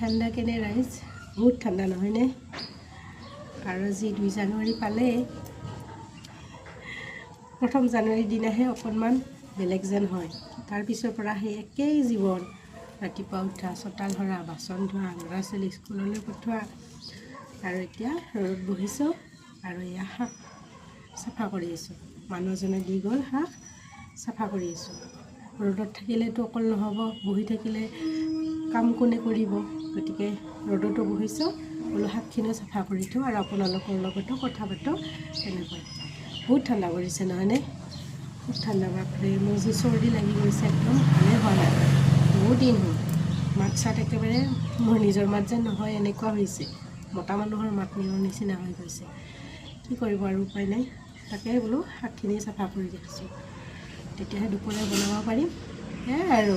ঠাণ্ডা কেনে ৰাইজ? বহুত ঠাণ্ডা নহয়নে? আৰু আজি 2 জানুৱাৰী পালে। 1 জানুৱাৰীৰ দিনাহে অকণমান বেলেগ যেন হয়। তাৰপিছৰ পৰা সেই একেই জীৱন, ৰাতিপুৱা উঠা, চোতাল সৰা, বাচন ধোৱা, ল'ৰা ছোৱালী স্কুললৈ পঠোৱা। আৰু এতিয়া ৰ'দত বহিছোঁ আৰু এয়া শাক চাফা কৰি আছোঁ। মানুহজনে দি গ'ল শাক, চাফা কৰি আছোঁ। ৰ'দত থাকিলেতো অকল নহ'ব, বহি থাকিলে কাম কোনে কৰিব? গতিকে ৰ'দতো বহিছোঁ, বোলো শাকখিনিও চাফা কৰি থওঁ আৰু আপোনালোকৰ লগতো কথা পাতোঁ। তেনেকৈ বহুত ঠাণ্ডা পৰিছে নহয়নে? খুব ঠাণ্ডা, বাপৰে! মোৰ যে চৰ্দি লাগি গৈছে, একদম ভালেই হোৱা নাই। বহুত দিন হ'ল, মাত চাত একেবাৰে মোৰ নিজৰ মাত যেন নহয় এনেকুৱা হৈছে। মতা মানুহৰ মাত নিজৰ নিচিনা হৈ গৈছে। কি কৰিব আৰু, উপায় নাই। তাকে বোলো শাকখিনি চাফা কৰি ৰাখিছোঁ, তেতিয়াহে দুপৰীয়া বনাব পাৰিম। সেয়াই আৰু।